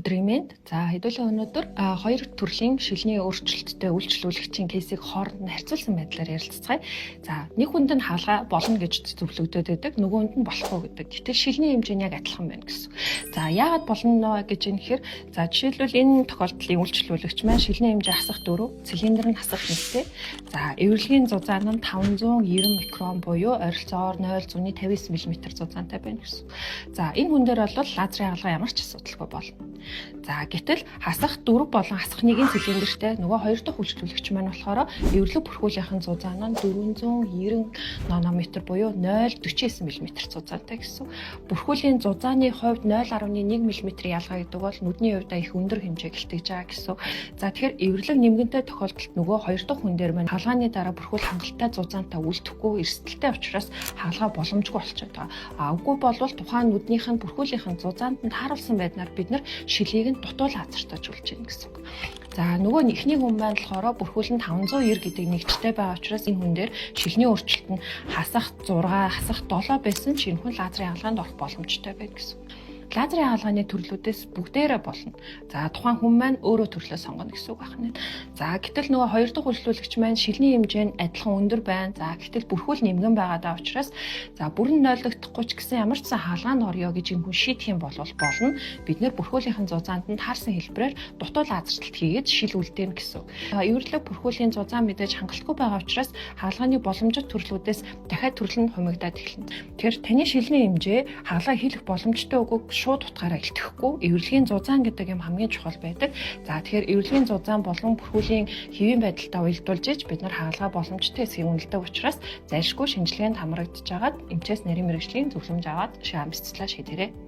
Өдрийн мэнд. За, хэдүүлээ өнөөдөр хоёр төрлийн шилний өөрчлөлттэй үйлчлүүлэгчийн case ийг хооронд нь харьцуулсан байдлаар ярилцацгаая. За, нэг хүнд нь хагалгаа болно гэж зөвлөгдөд байдаг, нөгөө хүнд нь болохгүй гэдэг. Гэтэл шилний хэмжээ нь яг адилхан байна гэсэн. За, яагаад болно гэж юм гэхээр, за, жишээлбэл, энэ тохиолдлын үйлчлүүлэгч маань шилний хэмжээ хасах 4, цилиндр нь хасах 1-тэй. За, эвэрлэгийн зузаан нь 590 микрон буюу ойролцоогоор 0.59 мм зузаантай байна гэсэн. За, энэ хүн дээр бол лазерын хагалгаа ямар ч асуудалгүй болно. За, гэтэл хасах 4 болон хасах 1-ийн цилиндртэй нөгөө хоёр дахь үйлчлүүлэгч маань болохоор эвэрлэг бүрхүүлийнхэн зузаан нь 490 нанометр буюу 0.49 мм зузаантай гэсэн. Бүрхүүлийн зузааны хувьд 0.1 мм ялгаа гэдэг бол нүдний хувьд их өндөр хэмжээ гэлтэж байгаа гэсэн. За, тэгэхээр эвэрлэг нэмгэнтэй тохиолдолд нөгөө хоёр дахь хүн дээр маань хагалгааны дараа бүрхүүл хангалттай зузаантай үлдэхгүй, эрсдэлтэй учраас хагалгаа боломжгүй болчиход байгаа. А үгүй болвол тухайн нүднийх нь бүрхүүлийнх нь зузаанд нь тааруулсан байдлаар бид нар шилийг нь дутуу лазертаж болж байна гэсэн үг. За, нөгөө эхний хүн маань болохоор бүрхүүл нь 590 гэдэг нэгжтэй байгаа учраас энэ хүн дээр шилний өөрчлөлт нь хасах 6, хасах 7 байсан ч энэ хүн лазерын хагалгаанд орох боломжтой байна гэсэн. Лазерын хагалгааны төрлүүдээс бүгдээрээ болно. За, тухайн хүн маань өөрөө төрлөө сонгоно гэсэн үг байна. За, гэтэл нөгөө хоёр дахь үйлчлүүлэгч маань шилний хэмжээ нь адилхан өндөр байна. За, гэтэл бүрхүүл нэмгэн байгаа даа учраас, за, бүрэн нойлогдохгүй ч гэсэн ямар ч сан хагалгаанд орё гэж энэ хүн шийдэх юм бол болно. Бид нар бүрхүүлийнхэн зузаанд нь таарсан хэлбэрээр дутуу лазерчлалт хийгээд шил үлдээнэ гэсэн үг. Эвэрлэг бүрхүүлийн зузаан мэдээж хангалтгүй байгаа учраас хагалгааны боломжит төрлүүдээс дахиад төрөл нь хумигдаад эхэлнэ. Тэгэхээр таны шилний хэмжээ хагалгаа хийх боломжтой үгүйг шууд утгаараа илтгэхгүй, эвэрлэгийн зузаан гэдэг юм хамгийн чухал байдаг. За, тэгэхээр эвэрлэгийн зузаан болон бүрхүүлийн хэвийн байдалтай уялдуулж иж бид нар хагалгаа боломжтой эсэхийг үнэлдэг учраас зайлшгүй шинжилгээнд хамрагдаж байгаад эмчээс нарийн мэргэжлийн зөвлөмж аваад шамсцлаа шийдээрэй.